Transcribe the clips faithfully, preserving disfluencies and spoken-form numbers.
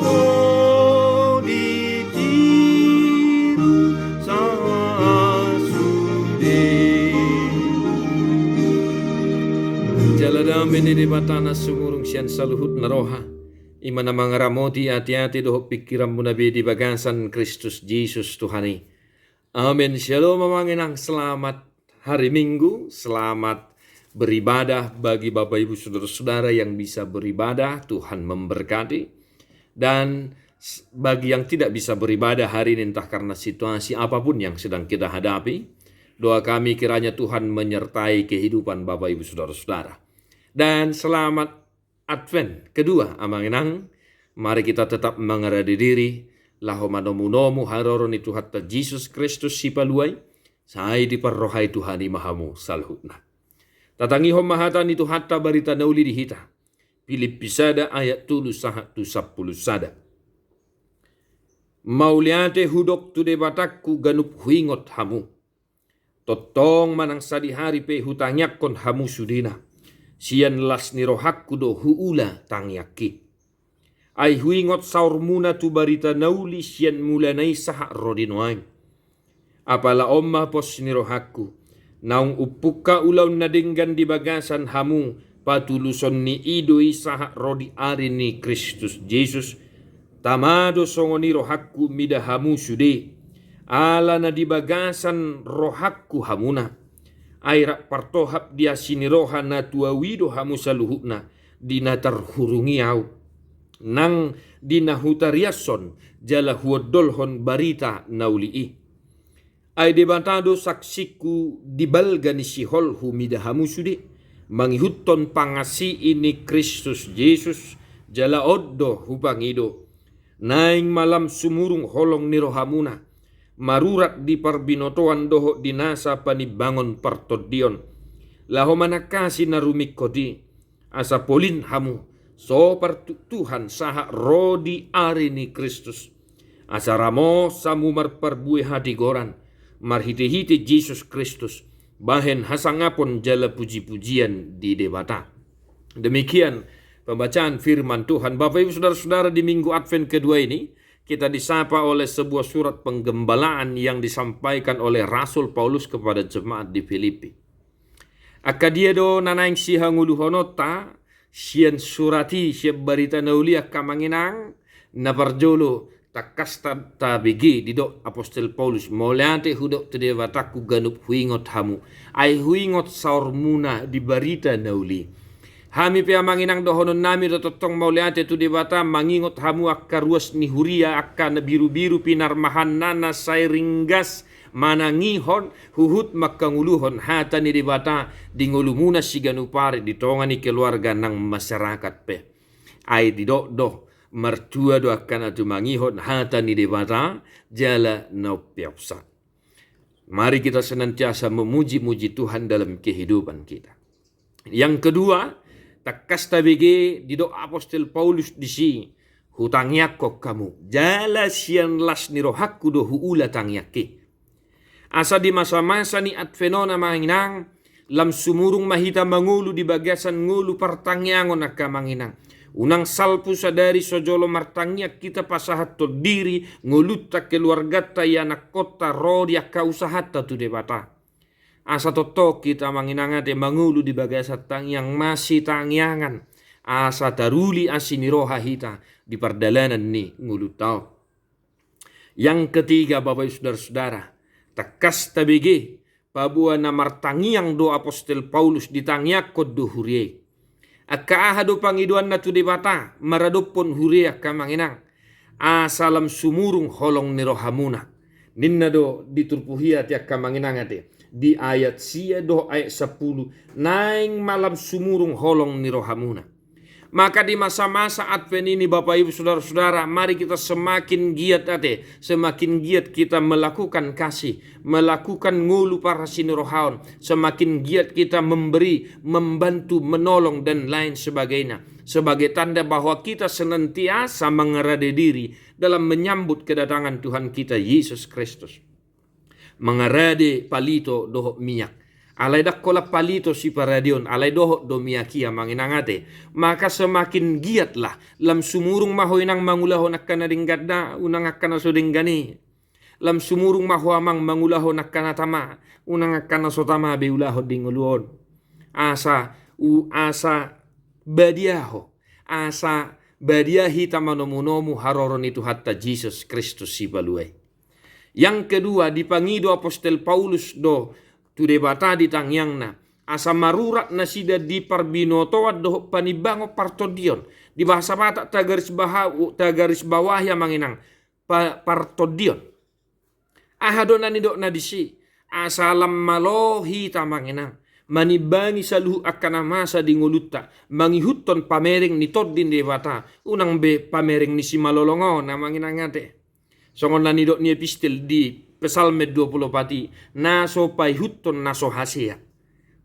Ho ditiru sasude. Jala dame ni Debata na sumurung sian saluhutna roha, i ma na mangaramoti ateate dohot pingkiranmuna be di bagasan Kristus Jesus Tuhan i. Amen. Shalom, Amang Inang. Selamat hari Minggu, selamat beribadah bagi Bapak Ibu Saudara-saudara yang bisa beribadah, Tuhan memberkati. Dan s-, bagi yang tidak bisa beribadah hari ini, entah karena situasi apapun yang sedang kita hadapi, doa kami kiranya Tuhan menyertai kehidupan Bapak Ibu Saudara-saudara. Dan selamat Advent kedua, Amang Inang. Mari kita tetap mengerade diri, laho manomu-nomu haroro ni Tuhanta Jesus Kristus Sipalua i, sai diparrohai Tuhan i ma hamu saluhutna. Tatangihon ma hata ni Tuhanta, barita na uli di hita. Pilippi sada ayat tolu sahat tu sampulu sada. Mauliate hudok tu Debatangku ganup huingot hamu. Tongtong manang sadihari pe hutangiangkon hamu sudena. Sian las ni rohangku do huula tangiangki. Ai huingot saormuna tu barita na uli sian mulana i sahat ro di nuaeng. Apala on ma pos ni rohangku, naung umpungka ulaon na denggan di bagasan hamu, patuluson ni i do i sahat ro di ari ni Kristus Jesus. Tama do songon i rohangku mida hamu sude, ala na di bagasan rohangku hamuna. Ai rap partohap di asi ni roha na tu au i do hamu saluhutna, di na tarhurungi au, nang di na hutariashon jala huondolhon barita na uli i. Ai Debata do saksingku di balga ni siholhu mida hamu sude, mangihuthon pangasihi ni Kristus Jesus, jala on do hupangido. Naeng ma lam sumurung holong ni rohamuna, marurat di parbinotoan dohot di nasa panimbangon partondion, laho manangkasi na rumingkot i, asa polin hamu so partuktuhan sahat ro di ari ni Kristus. Asa ramos hamu marparbue hatigoran, marhitehite Jesus Kristus, bahen hasangapon jala pujipujian di Debata. Demikian pembacaan firman Tuhan. Bapak, Ibu, Saudara-saudara, di Minggu Advent kedua ini, kita disapa oleh sebuah surat penggembalaan yang disampaikan oleh Rasul Paulus kepada jemaat di Filipi. Angka dia do na naeng sihangoluhononta sian surat i, sian barita na uli, angka amang inang? Na parjolo, tangkas ta-, tabege didok apostel Paulus, mauliate hudok tu Debatangku ganup huingot hamu. Ai huingot saormuna di barita na uli. Hami pe amang inang, dohononnami do tongtong mauliate tu Debata, mangingot hamu angka ruas ni huria, angka na birubiru pinarmahanna na sai ringgas manangihon huhut mangkangoluhon hata ni Debata di ngolumuna siganup ari, di tonga ni keluarga nang masyarakat pe. Ai didok do, martua do angka na tumangihon hata ni Debata jala na umpeopsa. Mari kita senantiasa memuji-muji Tuhan dalam kehidupan kita. Yang kedua, tangkas tabege didok apostel Paulus disi, hutangiangkon hamu, jala sian las ni rohangku do huula tangiangki. Asa di masa-masa ni Advent on amang inang, lam sumurung ma hita mangolu di bagasan ngolu partangiangon angka amang inang. Unang salpu sadari so jolo martangiang hita pasahathon diri, ngolunta, keluarganta, ianakkonta, ro di angka usahanta tu Debata. Asa tongtong hita amang inang ate mangolu di bagasan tangiang masitangiangan, asa taruli asi ni roha hita di pardalanan ni ngolunta on. Yang ketiga, Bapak Ibu Saudara-saudara, tangkas tabege paboa na martangiang do apostel Paulus, ditangiangkon do huria i. Angka aha do pangidoanna tu Debata maradophon huria i angka amang inang? Asa lam sumurung holong ni rohamuna. Ninna do di turpuk i ate angka amang inang ate, di ayat sia dohot ayat sampulu, naeng ma lam sumurung holong ni rohamuna. Maka di masa-masa Advent ini, Bapak Ibu Saudara-saudara, mari kita semakin giat ate, semakin giat kita melakukan kasih, melakukan ngolu parasi ni roha on, semakin giat kita memberi, membantu, menolong, dan lain sebagainya, sebagai tanda bahwa kita senantiasa mengerade diri dalam menyambut kedatangan Tuhan kita Yesus Kristus. Mangarade palito dohot minyak. Alai ndang holan palito siparade on, alai dohot do miak i, amang inang ate. Maka semakin giatlah. Lam sumurung ma ho inang mangulahon angka na denggan, unang angka na so denggan i. Lam sumurung ma ho amang mangulahon angka na tama, unang angka na so tama be ulahon di ngolu on. Asa, u, asa badia ho, asa badia hita manomunomu haroro ni Tuhanta Jesus Kristus Sipalua i. Yang kedua, dipangido apostel Paulus do tu Debata di tangiangna, asa marurat nasida di parbinotoan dohot panimbangon partondion. Di bahasa Batak tagaris baha-, tagaris bawahi amang inang, pa-, partondion. Aha do na nidokna disi? Asa lam malo hita amang inang manimbangi saluhut angka na masa di ngolunta, mangihuthon pamereng ni Tondi ni Debata, unang be pamereng ni simalolong on, amang inang ate. Songon na nidok ni epistel di Psalmen dua pulu opat i, na so paihuthon na so hasea.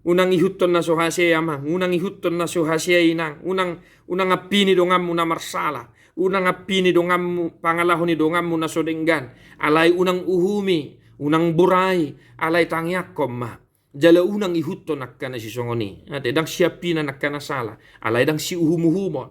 Unang ihuthon na so hasea amang, unang ihuthon na so hasea inang, unang, unang ampini donganmu na marsala, unang ampini donganmu, pangalaho ni donganmu na so denggan, alai unang uhumi, unang burai, alai tangiangkon ma. Jala unang ihuthon angka na sisongon i. Ate, ndang siampinan angka na sala, alai ndang siuhumuhumon.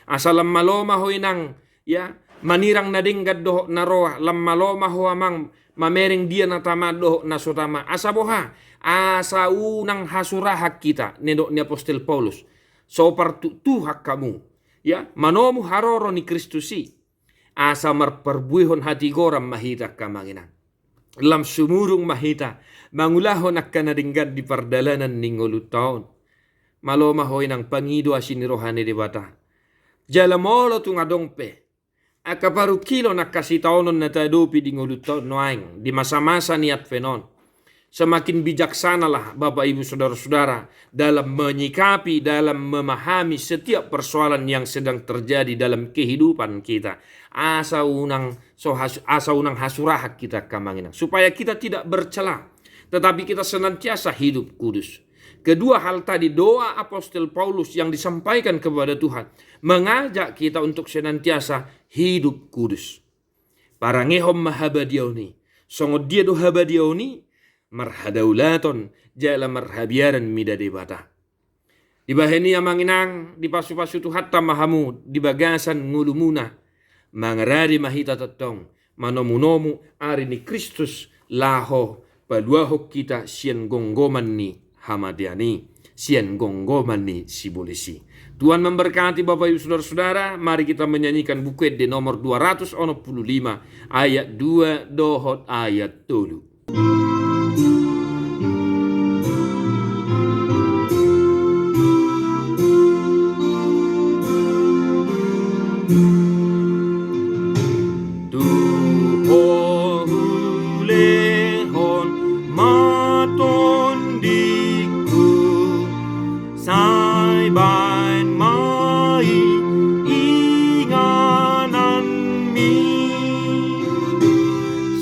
Asa lam malo ma ho inang, ya, manirang na denggan dohot na roa, lam malo ma ho amang mamereng dia na tama dohot na so tama. Asa boha? Asa unang hasurahan hita, nidok ni apostel Paulus. So partuktuhan hamu, ya, manomu haroro ni Kristus i. Asa marparbuehon hatigoran ma hita angka amang inang. Lam sumurung ma hita mangulahon angka na denggan di pardalanan ni ngolunta on. Malo ma ho inang pangido asi ni roha ni Debata. Jala molo tung adong pe angka parungkilon, angka sitaonon na taadopi di ngolunta on nuaeng di masa-masa ni Advent on, semakin bijaksanalah Bapak Ibu Saudara-saudara dalam menyikapi, dalam memahami setiap persoalan yang sedang terjadi dalam kehidupan kita. Asa unang so has-, asa unang hasurahan hita angka amang inang, supaya kita tidak bercela, tetapi kita senantiasa hidup kudus. Kedua hal tadi, doa apostel Paulus yang disampaikan kepada Tuhan mengajak kita untuk senantiasa hidup kudus. Parangehon ma habadiaon i. Songon dia do habadiaon i? Marhadaulaton jala marhabiaran mida Debata. Dibahen i amang inang, dipasupasu Tuhanta ma hamu di bagasan ngolumuna. Mangarade ma hita tongtong manomunomu ari ni Kristus laho paluahon hita sian gomgoman ni hamatean i, sian gomgoman ni sibolis i. Tuhan memberkati Bapak Ibu Saudara-saudara. Mari kita menyanyikan Buku Ende nomor dua ratus onom puluh lima, ayat dua dohot ayat tolu. Tuho hulehon ma tondingku, sai baen ma i ingananmi.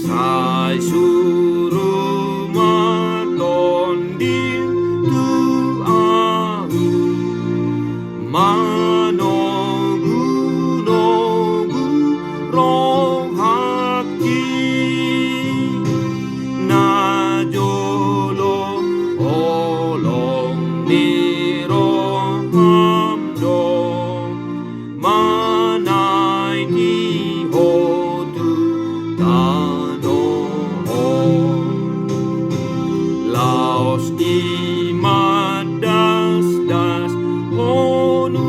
Sai suru ma Tondim tu ahu, manogunogu rohangki. Najolo holong ni roham do manaiti ho tu tano on. Laos i mandasdas honu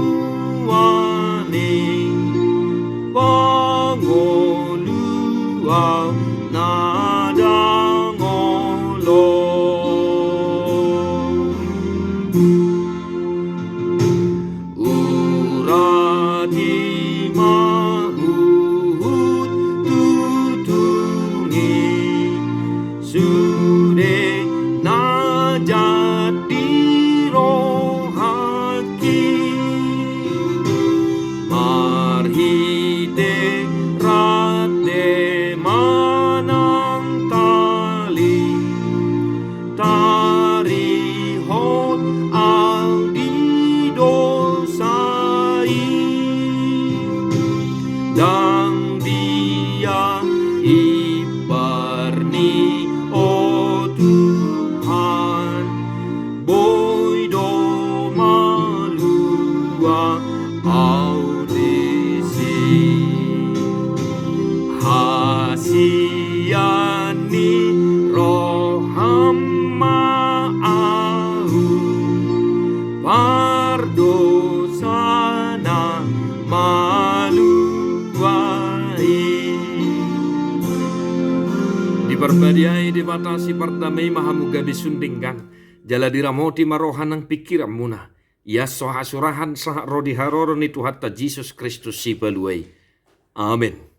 Audisi. Hasian ni roham ma ahu, pardosa na malua i. Diparbadiai Debata Sipardamei ma hamu gabe sun denggan, jala diramoti ma roha nang pingkiranmuna, ias so hasurahan sahat ro di haroro ni Tuhanta Jesus Kristus Sipalua i. Amen.